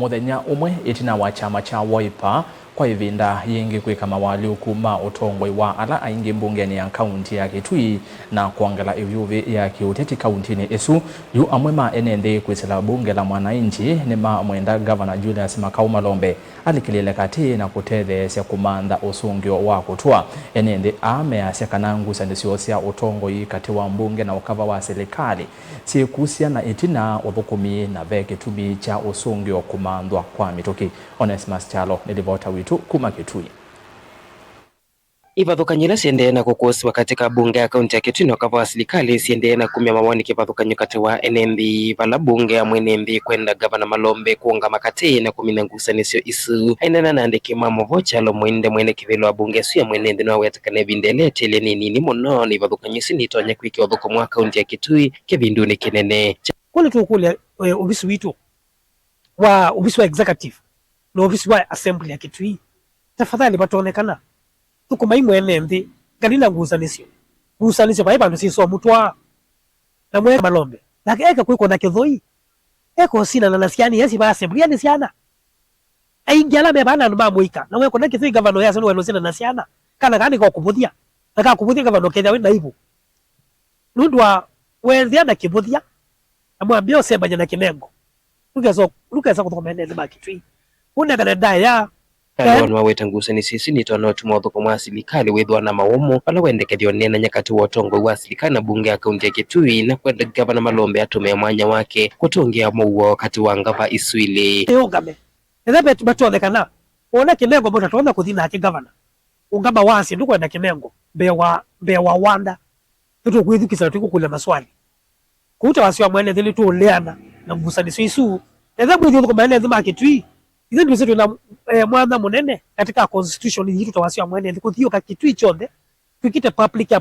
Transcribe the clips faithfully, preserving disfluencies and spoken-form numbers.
Mũthenya ũmwe ĩtina wa kyama kya Wiper kwa ĩvinda yĩngĩ kwĩka mawalyũku ma ũtongoi wa ala aingĩ mbungenĩ ya kaunti ya Kitui na kwongela ĩvyũvĩ ya kĩũteti kauntinĩ ĩsu, yu amwe ma ene nthĩ kwĩsĩla mbunge la Mwananchi nĩmamwenda Ngavana Julius Makau Malombe alikĩlĩle katĩ na kũtetheesya kũmantha ũsũngĩo wa kũtũa. Ene nthĩ aa measya kana ngusanĩsyo sya ũtongoi katĩ wa mbunge na ũkava wa silikalĩ syĩkusya na ĩtina ũthũkũmi na ve kĩtumi kya ũsũngĩo kũmanthwa kwa mĩtũkĩ. Onesmus Kyalo nĩ livota witũ kuma Kitui. Ivathũkany'o ila syendee na kũkũsĩwa katĩ ka mbunge ya kaunti ya Kitui na ũkava wa silikalĩ syendee na kumya mawoni kĩvathũkany'o katĩ wa ene nthĩ, vala mbunge ya mwene nthĩ kwenda Ngavana Malombe kũũngama katĩ na kũmina ngusanĩsyo isu. Aineena na andĩki ma mũvoo Kyalo Mũinde, mwene kĩvĩla wa mbunge ĩsu ya mwene nthĩ, nĩwaweta kana ĩvinda ĩla ĩtĩlye nĩ nini mũno na ivathũkany'o isu nitonya kwĩkĩa ũthũkũmi wa kaunti ya Kitui kĩvindunĩ kĩnene. Kwoou nĩtũkũlya, eh, ovisi witũ wa, ovisi wa executive na ovisi wa assembly ya Kitui, tafadhali, vatonyekana, thũkũmai mwene nthĩ, ngalĩ na ngusanĩsyo. Ngusanĩsyo vai vandũ syĩsomũtwaa na mwene Malombe. Nake eke kwĩkũna kĩthũi, eke ũsinana na syana iria syĩ va assembly, yani syana. Aingĩ ala me vaa na andũ ma mũika, na wekũna kĩthũi ngavana ũyasya nũwenda ũsinana na syana. Kana kaa nĩkakũvũthya, na kakũvũthya ngavana ũkethĩa wĩ na aibu. Nũndũ wa wethĩa na kĩvũthya, na mwambĩe ũsembany'a na kĩnengo. Ndũkesa, ndũkesa kũthũkũma ene nthĩ ma Kitui. Ũnengane ndaĩa. Kyalo nĩwaweta ngusanĩsyo isu nitonya ũtuma ũthũkũmi wa silikalĩ wĩthĩwa na mawũmũ, vala wendekethya ũneenany'a katĩ wa ũtongoi wa silikalĩ na mbunge ya kaunti ya Kitui, na kwenda Ngavana Malombe atũmĩe mwanya wake kũtũngĩa mũuo katĩ wa ngava isu ilĩ. Ĩũngame. Ethĩwa vet-, vatonyekana, wona kĩnengo mũtatonya kũthi nake ngavana, ũngama wasye ndũkwenda kĩnengo mbee wa, mbee wa wanda. Nĩtũkwĩthukĩĩsya na tũikũkũlya maswali. Kũu ta wasya wa mwene nthĩ nĩtũũleana na ngusanĩsyo isu. Ethĩwa mwĩthi ũthũkũma ene nthĩ ma Kitui, ithyĩ ndwĩsĩ twĩ na, eh, mwanya mũnene katĩ ka constitution yitũ ta wasya wa mwene nthĩ kũthiũka Kitui kyonthe twĩkĩte public,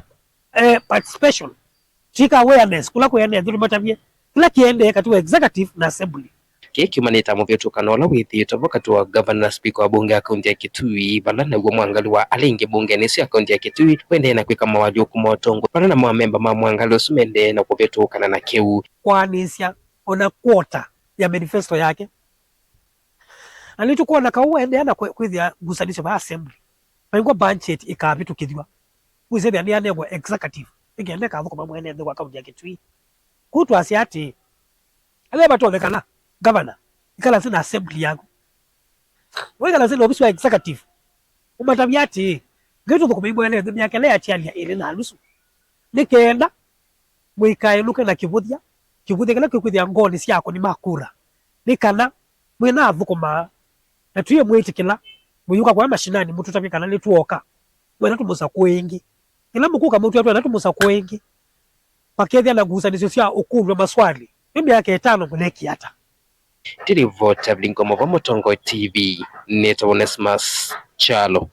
eh, participation. Twĩka awareness kũla kwĩ ene nthĩ tũmatavye kĩla kĩendee katĩ wa executive na assembly. Kĩĩ kyumanĩte na mũvĩtũkano ũla wĩthĩĩtwe vo katĩ wa ngavana na spika wa mbunge ya kaunti ya Kitui, vala naw'o mwangalĩ wa ala aingĩ mbungenĩ ĩsu ya kaunti ya Kitui wendee na kwĩka mawalyũku ma ũtongoi, vala namo amemba ma mwangalĩ ũsu mendee na kũvĩtũkana na kĩu. Kwaanĩsya o na quarter ya manifesto yake. Na nĩtũkwona kaũ waendeea na kwĩ-, kwĩthĩa ngusanĩsyo va assembly, vaingwa budget ĩkavĩtũkĩthw'a. Wĩsĩthĩa nĩyanengwa executive nĩ kenda ĩkathũkũma mwene nthĩ wa kaunti ya Kitui. Kũu twasya atĩĩ, ala vatonyekana, ngavana, ĩkala nthĩ na assembly yaku. Waikala nthĩ na ovisi wa executive, ũmatavya atĩĩ, ngai tũthũkũmei mwene nthĩ myaka ĩla yatialya ĩlĩ na nusu. Nĩ kenda mũikaĩnũke na kĩvũthya, kĩvũthya kĩla kĩkwĩthĩa ngoonĩ sya akũni ma kura, nĩ kana mwĩna athũkũmaa, na twĩe mwĩtĩkĩla mũyũka kũya mashinani mũtũtavye kana nĩtwooka, mwenda tũmũsakũe ĩngĩ. Ĩla mũkũka mũtwĩa twenda tũmũsakũe ĩngĩ, vakethĩa na ngusanĩsyo sya ũkũlw'a maswali, yu myaka ĩtano mũneekie ata? Ndilivota Vilingo Mova Mũtongoi T V, nĩtawa Onesmus Kyalo.